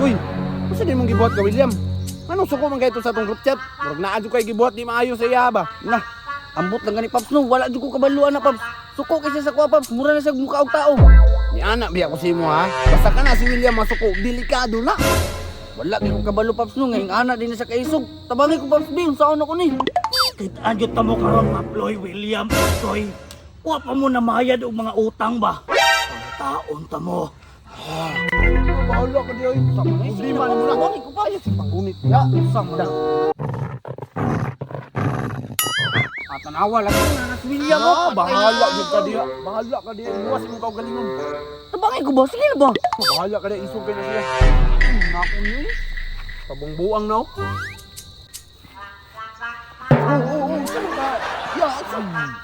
Uy, unsa din mong gibuhat ka, William? Anong suko man kay to sa atong group chat? Murag naa jud kay gibuhat di maayo sa iya ba? Nah, ambot lang gani, Paps, no. Wala jud ko kabaluan na, Paps. Suko kaysa sa kuha, Paps. Mura na siya mukha og tao. Ni ana biya ko sa imo ha. Basta ka na si William masuko, delikado na. Wala kay ko kabalo, Paps, no. Ngayong ana din na siya kaisog. Tabangi ko, Paps, bi. Unsaon ako ni? Kita jud ta mo karon, Paploy, William, Toy. Wa pa mo namayad og mga utang ba? Taon ta mo. Bahala ka di ay. Problema ni mo na. Tabangi ko, Paps. Si panggunit ya. Sama na. Ah, tanawa lang ko na si William. Ah, Oh, bahala jud ka diha. Bahala ka diha. Iwas imong kaugalingon. Tabangi ko ba? Sige na ba? Bahala ka diha, isog kay na siya. Nako ni. Pabungbuang na oh. Oo, sama ka. Ya,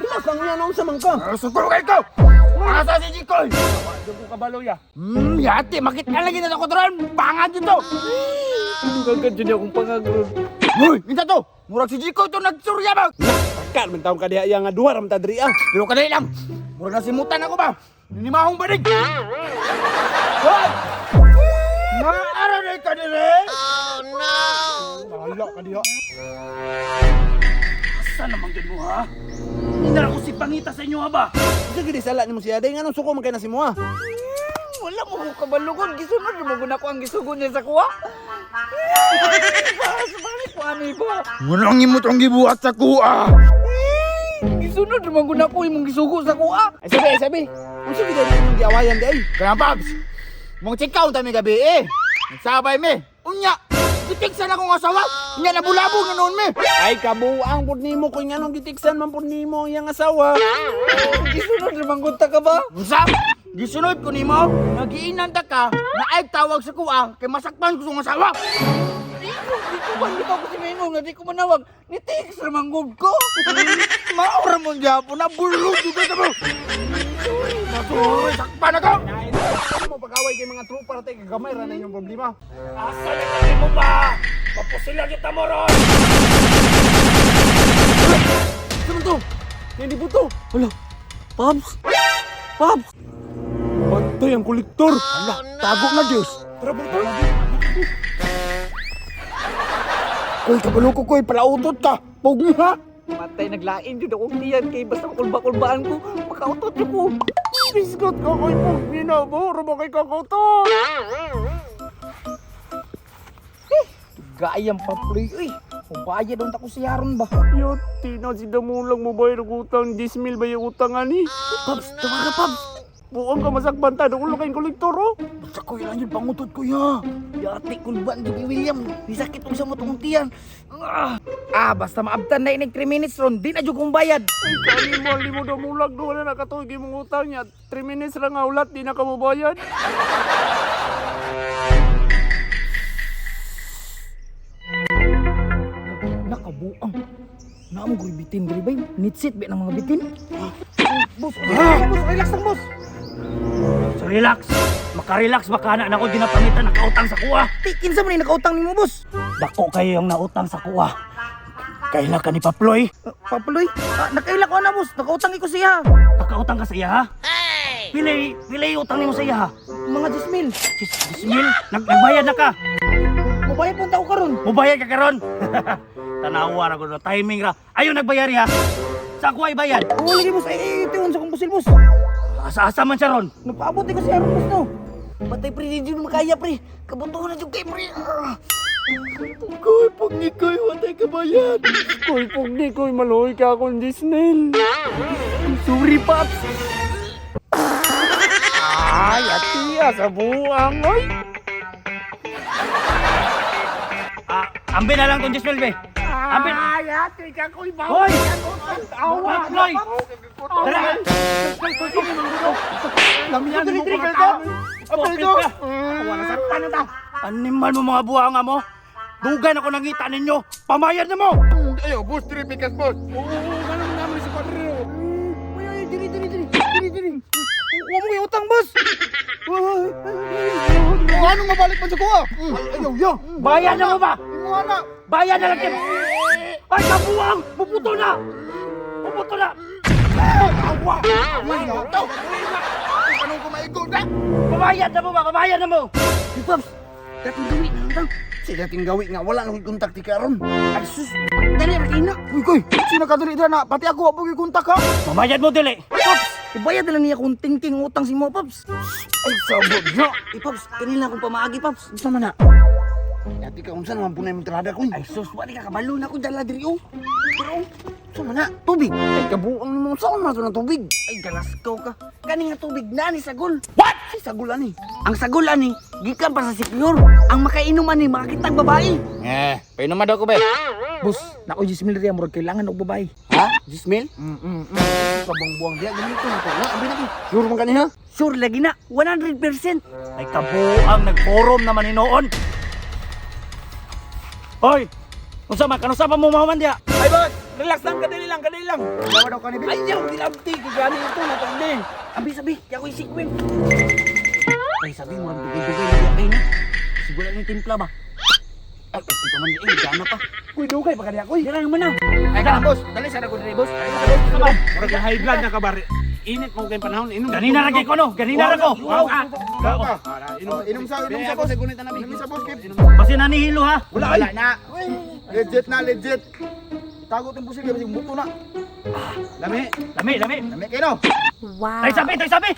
relax lang yan, unsa man ka? Suko kay ko! Asa si Jikoy? Wa ko kabalo ya. Yati, makita lagi na ako doon. Pangad dito. Dugang jud akong pangagron. Uy, minta to. Murag si Jikoy to nagsurya ba? Kan man taong ka diha ya nga duha ra man ta diri ah. Pero kadali lang. Murag nasimutan ako ba? Ninimahong banig. Hoy! Maara na ka dire. Bahala ka diha. Asa naman gyud mo ha? Hindi na ako si pangita sa inyo ha ba? Unsa gid sala nimo siya day nganong suko man kay na si mo ah? Wala mo ko kabalukon. Gisunod mo gud ako ang gisugo niya sa kuha. Balik ko ani ba? Ngunong imo tong gibuhat sa kuha. Gisunod mo gud ako imong gisugo sa kuha. Ay sabi, ay sabi. Unsa gid imong giawayan di ay? Kaya Pabs, mong chikaw ta mi gabi eh. Nagsabay mi. Unya, gitiksan akong asawa. Unya nabulabog na noon mi. Ay kabuang pud nimo koy nganong gitiksan man pud nimo iyang asawa. Gisunod naman gud ta ka ba? Unsa? Gisunod ko nimo, nagiinan ta ka, na ay tawag sa kuha kay masakpan ko sa asawa. Di ko ba di ko si Menong na di ko manawag. Ni text naman gud ko. Maura mo gyapon na bulog jud ka mo. Sorry, sakpan ako. Ay, mo pag-away kay mga tropa ra tay kagamay ra na inyong problema. Asa na kami mo ba? Mapusila kita mo ron! Saan to? Hindi po to. Wala. Paps. Paps. Bantay ang kolektor. Ala, tago na Diyos. Tara bro, Koy, kabalo ko koy, palautot ka. Pugni ha. Matay naglain jud akong tiyan kay basta makulba-kulbaan ko, makautot jud ko. Biskot ko koy pugni na mo, rumo kay kakoto. Gayang paploy uy. Mubayad unta ko siya ron ba? Yati na si Damulang mo bayar og utang, 10 mil ba yung utang ani? Paps, tawaga Paps. Buong ka masakpan ta, dulo kay kolektor oh. Basta koy lang yun, pangutot ko ya. Yati kulban jud kay William. Nisakit og sa mo tong tiyan. Ah, ah, basta maabtan na inig 3 minutes ron, di na jud kong bayad. Ay, kani mo, limo Damulag do wala nakatuig imong utang niya. 3 minutes ra nga ulat, di na ka mobayad. Nakabuang. Naamo gud bitin diri bay. Nitsit ba ng mga bitin? Boss, ah! Boss, relax lang boss. So relax. Makarelax baka na ako ginapangita nakautang sa kuha. Ti kinsa man ni nakautang nimo, boss? Dako kayo yung nautang sa kuha. Kaila ka ni Paploy. Papaloy, ah, nakaila ko na boss. Nakautang ko siya. Nakautang ka sa iya ha? Pili, pili utang nimo sa iya ha? Mga 10 mil. 10 mil? Nagbayad na ka. Mubayad pong tao karon. Mubayad ka karon. Tanawa ra gud timing ra. Ayo nagbayar ha. Sa kuha ibayad. Oo, lagi boss. Ay, ay, tiwon sa kong pusil boss. Asa-asa man siya ron. Napaabot ko siya ron boss no. Patay pre, di jud makaya pre. Kabutuhan na jud kay pre. Ah. Koy, pugni koy, watay kabayad. Koy, pugni koy, maluoy ka akong 10 mil. Sorry, Paps. Ay, atiya sa buang, oy. Ah, ambi na lang tong 10 mil be. Ambi. Ay, ate ka koy, Hoy! Awa! Paploy! Tara! Lamian mo mga tao. Apel ko! Animal mo mga buhanga mo! Dugan ako nangita ninyo! Pamayad na mo! Ayo, boss, diri pikas boss. Oo, ganun naman si Padre. Uy, uy, diri, diri, diri. Diri, diri. Huwag mo yung utang, boss. Ano mabalik man sa kuha? Ayo, yo. Bayad na mo ba? Imo na. Bayad na lang kayo! Ay, kabuang! Puputo na! Puputo na! Awa. Awa, to. Anong kumaigo na? Pamayad na mo ba? Pamayad na mo! Hey, Paps. Dating gawi na lang daw. Sila ting gawi nga wala na ko'y kontak ti karon. Ay sus, dali ra kay na. Uy koy, sino ka dali na? Pati ako wa po kontak ha. Mamayad mo dili. Pops, ibayad na lang niya kung tingting utang si mo, Pops. Ay sabot niya. Eh, Pops, kanila akong pamaagi, Pops. Unsa man na? Ati ka unsa naman punay mong tirada koy? Ay sus, wala ka kabalo na ako dala diri oh. Pero Unsa man na? tubig. Ay kabuang nimo unsa man to na tubig? Ay galaskaw ka. Kani nga tubig na ni sagol. What? Si sagol ani. Ang sagol ani, gikan pa sa sikyor. Ang makainom ani makakitang babae. Eh, painom daw ko be. Boss, nako 10,000 riya murag kailangan og babae. Ha? 10,000? Kabang-buang diya ganito na ko. Na, abi na ko. Sure man kani ha? Sure lagi na, 100%. Ay kabuang nagforum naman hinoon. Hoy! Unsa man kanusa pa mo mahuman diha? Ay boss, relax lang, kadali lang, kadali lang. Dawa daw kani be. Ayaw, gilabti ko gani ito na tagdi. Abi sabi, kaya ko isikwin. Ay sabi murag dugay-dugay na kay na. Siguro ni timpla ba? Ay, ito pa man di ay gana pa. Kuy dugay pa kaniya koy. Dira naman na. Ay kana boss, dali sa ko diri boss. Murag high blood na ka bari. Init mo kay panahon, inom. Ganina ra kay ko no, ganina ra ko. Wow. Ah, Inom, inom sa inom sa boss. Inom sa boss kay. Basin na ni hilo ha. Wala ay. na. Legit na, legit. Tago tong pusil kay basig buto na. Lami. Lami, lami. Lami kay no. Wow. Tay sabi, tay sabi.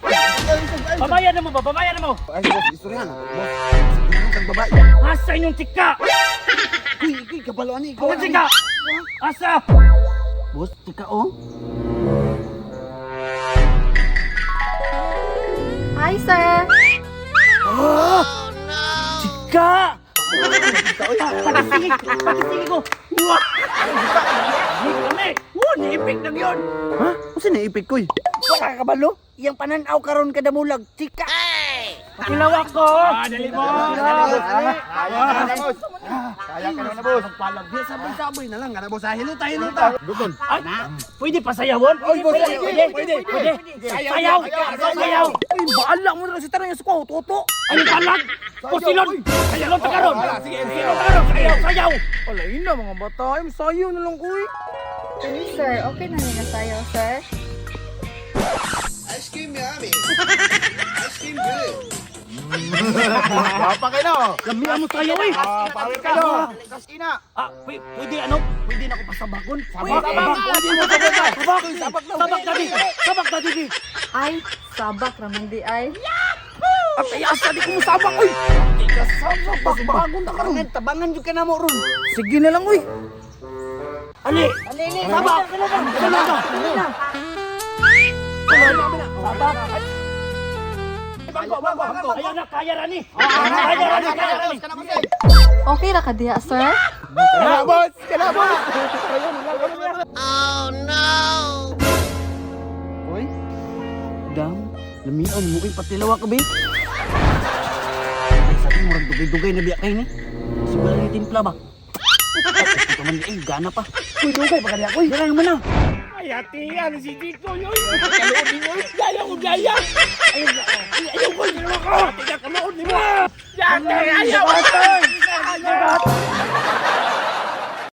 Pamayan na mo ba? Pamayan na mo. Ay boss, istorya na. Boss, siguro kang babae. Asa inyong chika? Kuy, kuy kabalo ani. Ang chika. Asa? Boss, tika oh. Hi, sir. Chika! Pakisigi, pakisigi ko. Wah! Lami. Wo, niipik na gyud. Ha? Unsa na ipik koy? Wala ka kabalo. Iyang pananaw karon kadamulag, chika. Pakilawak ko. Ah, dali mo. Kaya ka na boss. Kaya ka na boss. Palagdi sabay-sabay na lang kana boss. Ah, Hilota, hilota. Duton. Ay, pwede pa sayawon? Oy, boss, Pwede, pwede, pwede, pwede. Sayaw, sayaw. Ay, baala mo na si tanan sa ko, toto. Ay, balag. Pusilon. Sayaw ta karon. Sige, sige. Sayaw ta karon. Sayaw, sayaw. Alay na mga bata, ay sayo na lang ko eh. Kani, sir. Okay na nila sa'yo, sir. Papa kay no. Lami mo sayaw eh. Ah, power ka no. Kasina. Ah, pwede ano? Pwede na ako pasabagon. Sabak, sabak. Pwede mo sabak. Sabak, sabak, sabak tadi. Sabak tadi. Ay, sabak raman di ay. At ay asa di ko musabak oy. Sabak bagon ta karon. Tabangan jud ka namo ron. Sige na lang oy. Ali. Ali, ali, Sabak. Sabak. Sabak. Bangko, bangko, bangko. Ayan na, kaya rani. Kaya rani, kaya rani. Okay ra ka diha, sir? Kana boss, kana boss. Oy. Dam, lamian mo oy patilawa ka be. Ay sabi murag dugay-dugay na biya kay ni. Siguro ni timpla ba? Ay, ito pa man di ay gana pa. Kuy dugay pa kaniya koy. Dira naman na. Ay, ati, ano si Tito yoy. Kaloon ni yoy. Gaya ko gaya. Ayaw, ayaw ko. Ayaw ko. Tiga kaloon ni mo. Yate, ayaw.